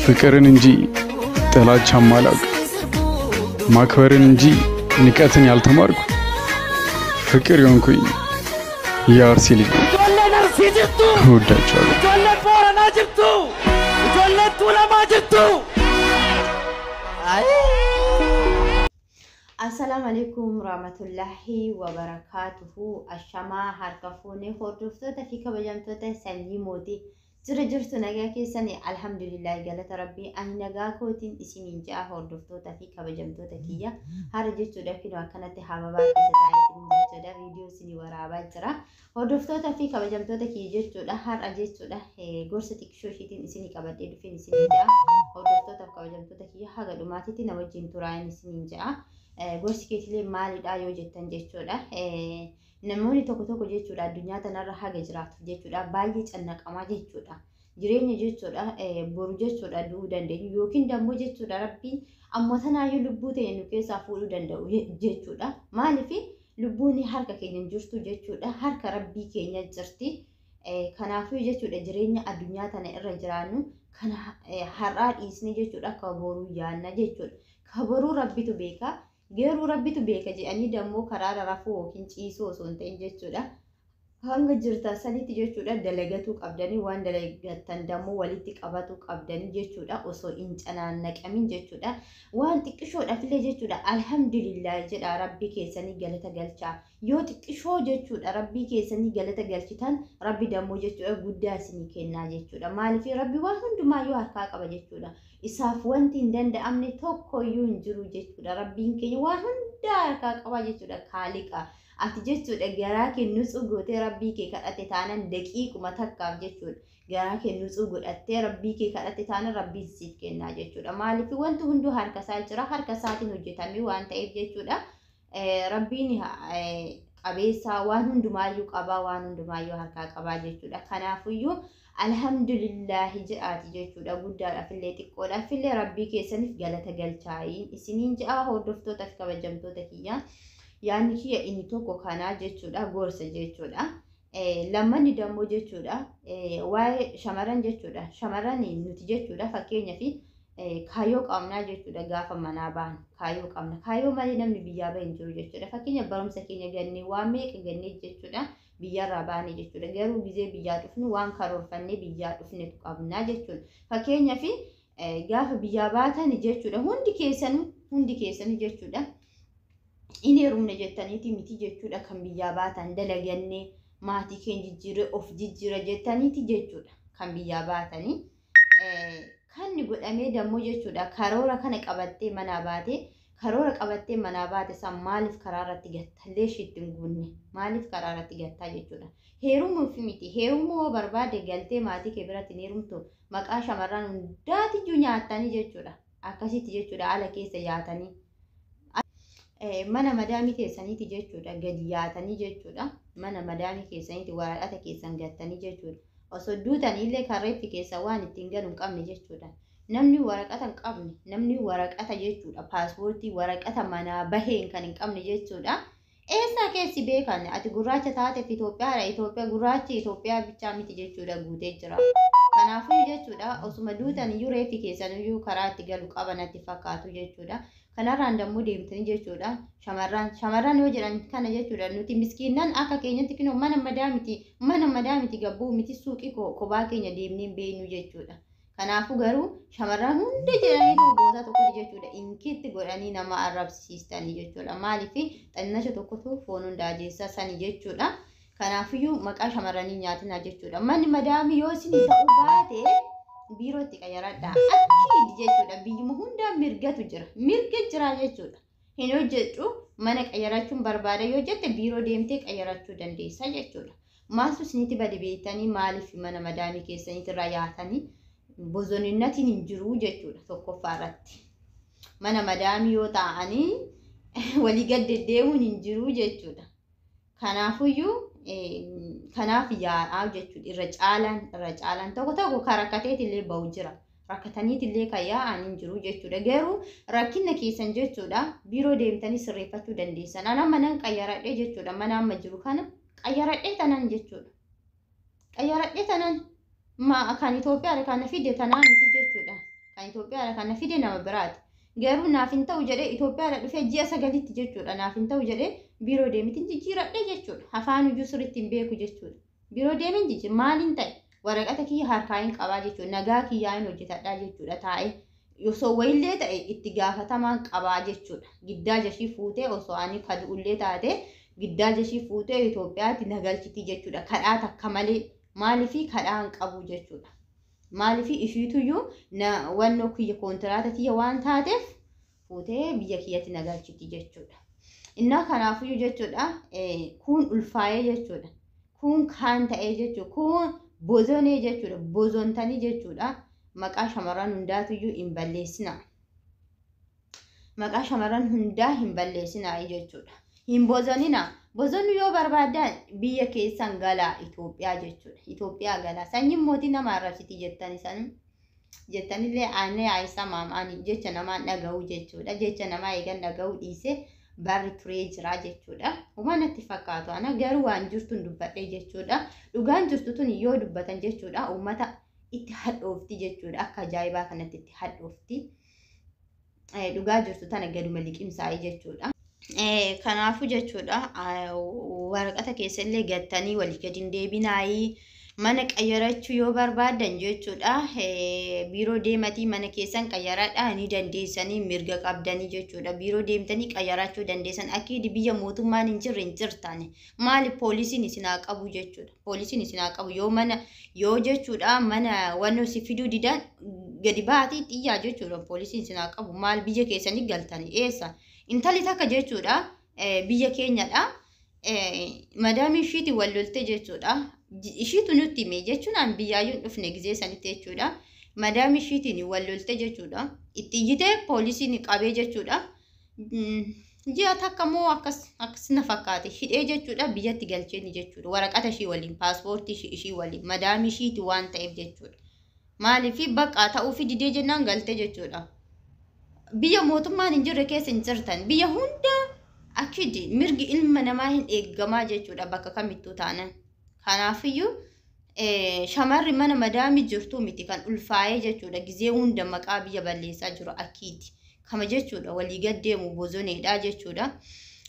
ፍቅርን እንጂ ጥላቻን ማላውቅ፣ ማክበርን እንጂ ንቀትን ያልተማርኩ ፍቅር የሆንኩኝ የአርሲ ልጅ ነኝ። Ijoolleen Arsii jirtu! እወዳችኋለሁ። Ijoolleen Booranaa jirtu! Ijoolleen Tuulamaa jirtu! Assalaamu alaikum rahmatullahi wabarakaatuhu. Ashamaa harka fuunee hordoftoota fi kabajamtoota sanyii mootii jira jirtu, nagaa keessanii? Alhamdulillahi, galata rabbii, ani nagaa kootiin isiniin ja'a. Hordoftoota fi kabajamtoota kiyya, hara jechuudha kinoo akkanatti hababaa keessa taa'eetiin jechuudha viidiyoo isinii waraabaa jira. Hordoftoota fi kabajamtoota kiyya jechuudha, har'a jechuudha gorsa xiqqishoo ishiitiin isinii qabadhee dhufeen isiniin ja'a. Hordoftoota fi kabajamtoota kiyya, haga dhumaatitti na wajjin turaa'in isiniin ja'a. Gorsi keetilee maalidha yoo jettan jechuudha. Namoonni tokko tokko jechuudha addunyaa tanarra haga jiraatu jechuudha baay'ee cannaqamaa jechuudha. Jireenya jechuudha boru jechuudha du'uu dandeenyu yookiin dammoo jechuudha rabbiin ammoo tanaayyuu lubbuu ta'e nu keessaa fuudhuu danda'u jechuudha. Maaliif lubbuun harka keenya hin jirtu jechuudha, harka rabbii keenya jirti. Kanaafuu jechuudha jireenya addunyaa tana irra jiraannu kana har'aa dhiisne jechuudha ka boruu yaanna jechuudha. Ka boruu rabbitu beeka. Garuu rabbitu beeka jedhanii dammoo karaarra rafuu yookiin ciisuu osoo hin ta'in jechuudha. Hanga jirtan sanitti jechuudha dalagatuu qabdanii, waan dalagattan dammoo walitti qabatuu qabdanii jechuudha, osoo hin canaannaqamin jechuudha. Waan xiqqishoodhaaf illee jechuudha alhamdulillah jedha, rabbii keessanii galata galchaa. Yoo xiqqishoo jechuudha rabbii keessanii galata galchitan, rabbi dammoo jechuudha guddaa isinii kennaa jechuudha. Maaliif rabbi waan hundumaayyuu harkaa qaba jechuudha. Isaaf wanti hin danda'amne tokkoyyuu hin jiru jechuudha. Rabbiin keenya waan hundaa harkaa qaba jechuudha, kaaliqa. Ati jechuudha garaa kee nutsuu gootee rabbii kee kadhate taanan, daqiiquma takkaaf jechuudha. Garaa kee nutsuu godhattee rabbii kee kadhate taanan, rabbiin siif kennaa jechuudha. Maaliif wanti hunduu harka isaa jira, harka isaatiin hojjetamee waan ta'eef jechuudha. Rabbiin qabeessaa waan hundumaayyuu qabaa, waan hundumaayyuu harkaa qabaa jechuudha. Kanaafuyyuu alhamdulillahi jedhaati jechuudha, guddaadhaaf illee xiqqoodhaaf illee rabbii keessaniif galata galchaayin isiniin jedha. Hordoftoota fi kabajamtoota kiyya, yaadni kiyya inni tokko kanaa jechuudha, gorsa jechuudha. Lammanni dammoo jechuudha waa'ee shamarran jechuudha. Shamarran nuti jechuudha fakkeenyaaf kaayyoo qabnaa jechuudha, gaafa manaa baanu kaayyoo qabna. Kaayyoo malee namni biyyaa bahe hin jiru jechuudha. Fakkeenya barumsa keenya gannee, waan meeqa gannee jechuudha biyyarraa baane jechuudha. Garuu gizee biyyaa dhufnu waan karoorfannee biyyaa dhufnetu qabnaa jechuudha. Fakkeenyaaf gaafa biyyaa baatan jechuudha hundi keessanuu jechuudha hin heerumne jettaniiti miti jechuudha kan biyyaa baatan. Dalagannee maatii keenya jijjiirre, of jijjiira jettaniiti jechuudha kan biyyaa baatanii. Kan godhamee dammoo jechuudha karoora kana qabattee manaa baate, karoora qabattee manaa baate san maaliif karaa irratti gattallee ishiitti hin guunne? Maaliif karaa irratti gattaa jechuudha? Heerumuuf miti, heerumuu yoo barbaade galtee maatii kee biratti hin heerumtu. Maqaa shamarran hundaatiyyuu nyaattanii jechuudha, akkasitti jechuudha ala keessa yaatanii, mana madaamii keessaniiti jechuudha gadi yaatanii jechuudha, mana madaamii keessaniiti waraqata keessan gattanii jechuudha. Osoo duutaniillee kan reeffi keessa waan ittiin galu hin qabne jechuudha. Namni waraqata hin qabne, namni waraqata jechuudha paaspoortii, waraqata manaa baheen kan hin qabne jechuudha. Eessaa keessi beekan? Ati gurraacha taateef Itoophiyaadha. Itoophiyaa gurraachi Itoophiyaa bichaa miti jechuudha, guutee jira. Kanaafuu jechuudha osuma duutan iyyuu reeffi keessan iyyuu karaa itti galu qaba natti fakkaatu jechuudha. Kanarraan dammoo deemtanii jechuudha shamarran yoo jedhan kana jechuudha, nuti miskiinnan akka keenyatti kinoo mana madaa miti, mana madaa miti, gabbuu miti, suuqii kophaa keenya deemnee hin beeknu jechuudha. Kanaafuu garuu shamarran hunda jedhanii boota tokkotti jechuudha inkitti godhanii nama arrabsiistanii jechuudha. Maaliif xannasha tokkotu foon hundaa ajjeessaa sani jechuudha. Kanaafiyyuu maqaa shamarranii nyaatinaa jechuudha. Manni madaamii yoo isin ta'uu baate biirootti qayyaradhaa. Achiidi jechuudha biyyuma hundaa mirgatu jira. Mirga jira jechuudha. Hin hojjedhu, mana qayyarachuun barbaada yoo jette, biiroo deemtee qayyarachuu dandeessa jechuudha. Maaltu isinitti bade beektanii? Maaliif mana madaamii keessaniitirraa irraa yaatanii bozoninnatiin hin jiru jechuudha tokkoffaa irratti. Mana madaamii yoo ta'anii walii gad deddeemuun hin jiru jechuudha. Kanaafuyyuu kanaaf yaa'aa jechuudha irra caalaan. Tokko tokko kan rakkateetillee bahu jira. Rakkataniitillee kan yaa'an hin jiru jechuudha. Garuu rakkina keessan jechuudha biiroo deemtanii sirreeffachuu dandeessan. Ana manan qayyaradhee jechuudha, mana amma jiru kana qayyaradhee tanan jechuudha. Qayyaradhee tanan. Kan Itoophiyaadha kan na fide tanaa miti jechuudha. Kan Itoophiyaadha kan na fide nama biraati. Garuu naaf hin ta'u jedhee Itoophiyaadha dhufee ji'a 9tti jechuudha. Naaf hin ta'u jedhee biiroo deemitiin jijjiiradhe jechuudha. Afaan iyyuu sirriitti hin beeku jechuudha. Biiroo deemin jijjiir maaliin ta'e waraqata kiyya harkaa hin qabaa jechuudha. Nagaa kiyyaa hin hojjetadhaa jechuudha taa'ee. Osoo wayillee ta'e itti gaafatamaan qabaa jechuudha. Giddaa jashii fuutee osoo ani kadu'ullee taate giddaa jashii fuutee Itoophiyaatti na galchiti jechuudha. Kadhaa takka malee maaliifii kadhaa hin qabu jechuudha. Maaliifii ishiituyyuu na wannoo kiyya koontiraata tiyya waan taateef fuutee biyya kiyyatti na galchiti jechuudha. Innaa kanaafiyyuu jechuudha kun ulfaa'ee jechuudha. Kun kaan ta'ee jechuudha. Kun bozonee jechuudha. Bozontanii jechuudha. Maqaa shamarran hundaatuyyuu hin balleessina. Maqaa shamarran hundaa hin balleessinaa jechuudha. Hin bozonina. Bozonni yoo barbaadan biyya keessan galaa Itoophiyaa jechuudha. Itoophiyaa galaa. Sanyiin mootii nama arrabsiti jettan san jettanillee aanee haayisaa maamaanii jecha namaan dhaga'uu jechuudha. Jecha namaa eegan dhaga'uu dhiisee barri turee jira jechuudha. Waan natti fakkaatu ana garuu waan jirtuun dubbadhee jechuudha. Dhugaan jirtu tun yoo dubbatan jechuudha uummata itti hadhoofti jechuudha. Akka ajaa'ibaa kanatti itti hadhoofti. Dhugaa jirtu tana gaduma liqimsaa'ee jechuudha. Kanaafuu jechuudha waraqata keessallee gattanii walii gadi hin deebinaayii mana qayyarachuu yoo barbaadan jechuudha biiroo deematii mana keessan qayyaradhaa ni dandeessanii mirga qabdanii jechuudha. Biiroo deemtanii qayyarachuu dandeessan akkiidi biyya mootummaan hin jirre hin jirtan maali poolisiin isin haa qabu jechuudha. Poolisiin isin haa qabu yoo mana yoo jechuudha mana wannoo si fiduu didan gadi baatii xiyyaa jechuudha. Poolisiin isin haa qabu maal biyya keessanii galtanii eessa intalli takka jechuudha biyya keenyadha. Madaamii ishiiti wal lolte jechuudha. Ishiitu nutti hime jechuun an biyyaayyuu hin dhufne gizee sanitti jechuudha. Madaamii ishiitiin wal lolte jechuudha. Itti iyyitee poolisiin qabee jechuudha. Ji'a takka moo akkas akkas na fakkaate hidhee jechuudha biyyatti galcheeni jechuudha. Waraqata ishii waliin paaspoortii ishii waliin madaamii ishiiti waan ta'eef jechuudha. Maaliif bakka ta'uufi didee jennaan galte jechuudha. Biyya mootummaan hin jirre keessa hin jirtan. Biyya hunda akidi mirgi ilma namaa hin eeggamaa jechuudha bakka kamittuu taanan. Kanaafiyyuu shamarri mana madaamii jirtuu miti kan ulfaa'ee jechuudha. Gizee hunda maqaa biyya balleessaa jiru akiiti. Kama jechuudha walii gad deemu bozoneedha jechuudha.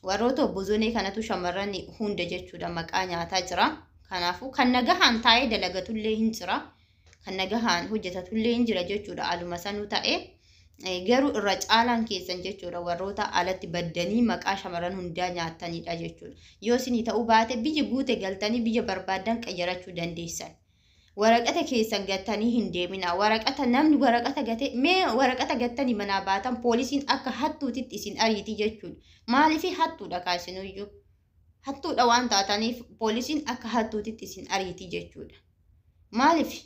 Warroota bozonee kanatu shamarran hunda jechuudha maqaa nyaataa jira. Kanaafuu kan nagahaan taa'ee dalagatullee hin jira. Kan nagahaan hojjetatullee hin jira jechuudha. Aluma sanuu ta'ee garuu irra caalaan keessan jechuudha warroota alatti baddanii maqaa shamarran hundaa nyaatanidha jechuudha. Yoo isinii ta'uu baate biyya guute galtanii biyya barbaadan qayyarachuu dandeessan. Waraqata keessan gattanii hin deemina. Waraqata namni waraqata gatee mee waraqata gattanii manaa baatan poolisiin akka hattuutitti isin ariiti jechuudha. Maaliif hattuudha kaasinuyyuu? Hattuudha waan taataniif poolisiin akka hattuutitti isin ariiti jechuudha. Maaliif?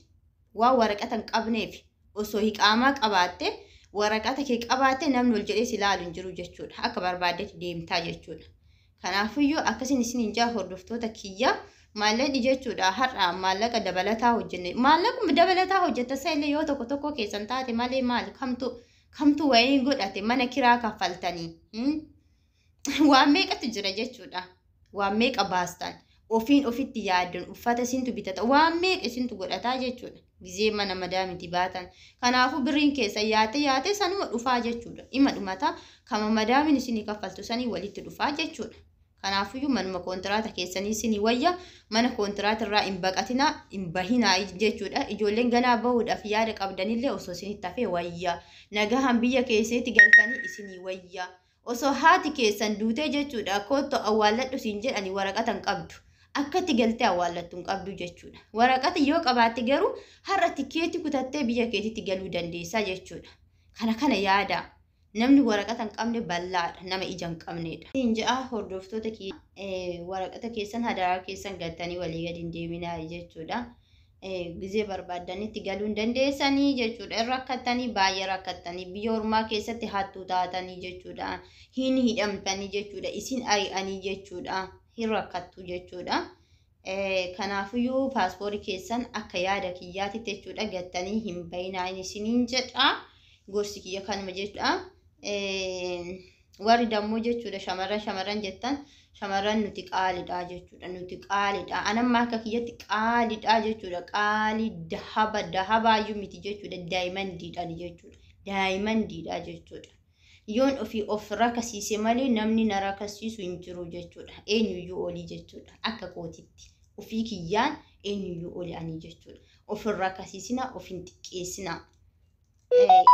Waan waraqata hin qabneef osoo hiqaamaa qabaatte waraqata kee qabaatte namni ol jedhee si ilaalu hin jiru jechuudha. Akka barbaaddetti deemtaa jechuudha. Kanaafiyyuu akkasiin isin hin jaa hordoftoota kiyya maallaqni jechuudha har'a maallaqa dabalataa hojjenne maallaquma dabalataa hojjetta isa illee yoo tokko tokko keessan taate malee maali kamtu kamtu wayii godhate mana kiraa kaffaltanii waan meeqatu jira jechuudha. Waan meeqa baastan ofiin ofitti yaaddan uffata isintu bitata waan meeqa isintu godhataa jechuudha. Gizee mana madaamiti baatan. Kanaafuu birriin keessa yaate yaate sanuma dhufaa jechuudha. Ima dhumata kama madaamin isinii kaffaltu sanii walitti dhufaa jechuudha. Kanaafuyyuu manuma koontiraata keessanii isinii wayya mana koontiraata irraa hin baqatinaa hin bahinaa jechuudha. Ijoolleen ganaa bahuudhaaf yaada qabdanillee osoo isinitti hafee wayya. Nagahaan biyya keessatti galtanii isinii wayya. Osoo haati keessan duutee jechuudha kottu awwaalladhu siin jedhani waraqata hin qabdu. Akka itti galtee awwaallattu hin qabdu jechuudha. Waraqata yoo qabaatte garuu har'a tikeetii kutattee biyya keetitti galuu dandeessaa jechuudha. Kana kana yaada. Namni waraqata hin qabne bal'aadha. Nama ija hin qabnedha. Siin ja'a hordoftoota waraqata keessan hadaraa keessan galtanii walii gadi hin deeminaa jechuudha. Gizee barbaaddanitti galuu hin dandeessanii jechuudha. Irra rakkattanii baay'ee rakkattanii biyya ormaa keessatti hattuu taatanii jechuudha. Hin hidhamtanii jechuudha. Isin ari'anii jechuudha. Hin rakkattu jechuudha. Kanaafiyyuu paaspoortii keessan akka yaada kiyyaatitti jechuudha gattanii hin bayinaa isiniin jedha. Gorsi kiyya kanuma jechuudha. Warri dammoo jechuudha shamarran shamarran jettan, shamarran nuti qaalidha jechuudha. Nuti qaalidha. Anamma akka kiyyatti qaalidha jechuudha. Qaalii dahaba, dahabaayyuu miti jechuudha. Daayimandiidha jechuudha. Daayimandiidha jechuudha. Yoon ofii of rakasiise malee namni na rakasiisu hin jiru jechuudha. Eenyuyyuu olii jechuudha. Akka kootitti. Ofii kiyyaan eenyuyyuu oli ani jechuudha. Of hin rakasiisina, of hin xiqqeessina.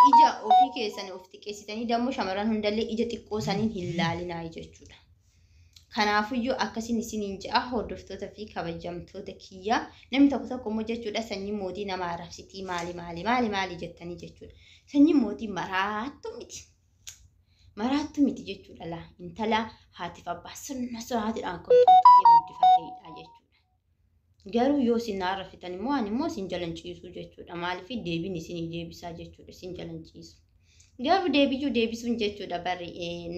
Ija ofii keessan of xiqqeessitanii dammoo shamarran hundallee ija xiqqoo saniin hin laalinaa jechuudha. Kanaafuyyuu akkasiin isiniin je'a, hordoftoota fi kabajamtoota kiyyaa. Namni tokko tokko immoo jechuudha sanyii mootii nama arrabsitii maali maali maali maali jettanii jechuudha. Sanyii mootii maraattu miti. Maraattu miti jechuudha laa. Intala haatiif abbaa sirna sirnaatiidhaan kan guddifate guddifateedha jechuudha. Garuu yoo isin na arrabsitan immoo ani immoo isin jalan ciisuu jechuudha. Maaliif deebiin isinii deebisaa jechuudha, isin jalan ciisu. Garuu deebiyyuu deebisuun jechuudha barri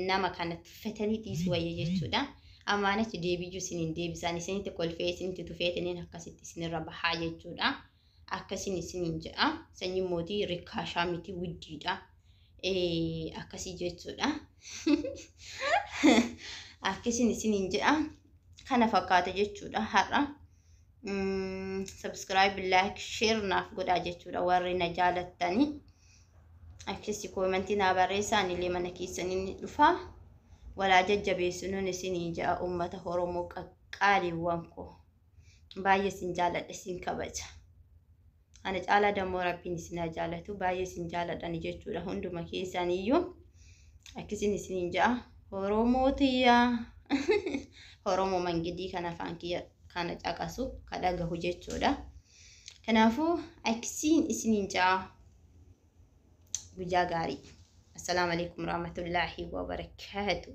nama kana tuffatanii dhiisuu wayya jechuudha. Ammaan achi deebiyyuu isiniin deebisaan, isinitti kolfee isinitti tufeetiniin akkasitti isinirra bahaa jechuudha. Akkasiin isiniin jedha. Sanyiin mootii rikkaashaa miti, widdiidha. Akkasii jechuudha. Akkasiin isiniin jedha. Kana fakkaata jechuudha har'a. Subscribe, like, share naaf godhaa jechuudha warri na jaalattanii. Akkasi koomentii naa barreessaa, anillee mana keessanii ni dhufa. Walaa jajjabeessinuun isinii ja'a, uummata Oromoo qaqqaaliiwwan koo. Baay'ee isin jaaladha, isin kabaja. Ana caalaa dammoo Rabbiin isin haa jaalatu. Baay'ee isin jaaladhani jechuudha hunduma keessaniyyuu. Akkasiin isiniin ja'a. Oromoo tiyyaa. Oromoo mangidii kan afaan kiyya kana caqasu ka dhagahu jechuudha. Kanaafuu akkasiin isiniin ja'a. Guyyaa gaarii. Assalaamu alaikum warahmatullaahi wabarakaatu.